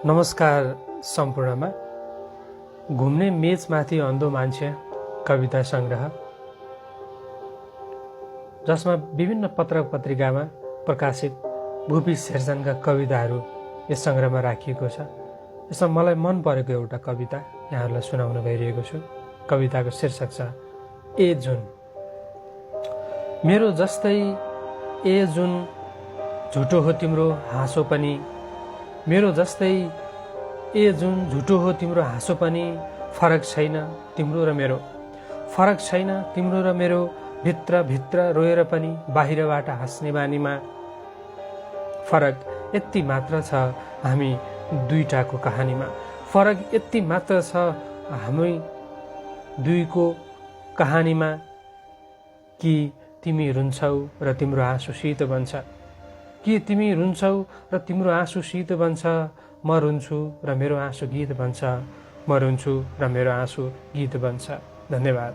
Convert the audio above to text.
नमस्कार सम्पूर्णमा। घुम्ने मेचमाथि अन्धो मान्छे कविता संग्रह, जसमा विभिन्न पत्र पत्रिकामा प्रकाशित भुपी शेरचनका कविताहरू यस संग्रहमा राखिएको छ। यसमा मलाई मन परेको एउटा कविता यहाँहरूलाई सुनाउन गइरहेको छु। कविताको शीर्षक छ ए जुन। मेरो जस्तै ए जुन झुटो हो तिम्रो हाँसो पनि, मेरो जस्तै ए जुन झुटो हो तिम्रो हाँसो पनि, फरक छैन तिम्रो र मेरो, फरक छैन तिम्रो र मेरो, भित्र भित्र रोएर पनि बाहिरबाट हाँस्ने बानीमा फरक यति मात्र छ हामी दुईटाको कहानीमा, फरक यति मात्र छ हामी दुईको कहानीमा, कि तिमी रुन्छौ र तिम्रो आँसु शीत बन्छ, कि तिमी रुन्छौ र तिम्रो आँसु शीत बन्छ, म रुन्छु र मेरो आँसु गीत बन्छ, म रुन्छु र मेरो आँसु गीत बन्छ। धन्यवाद।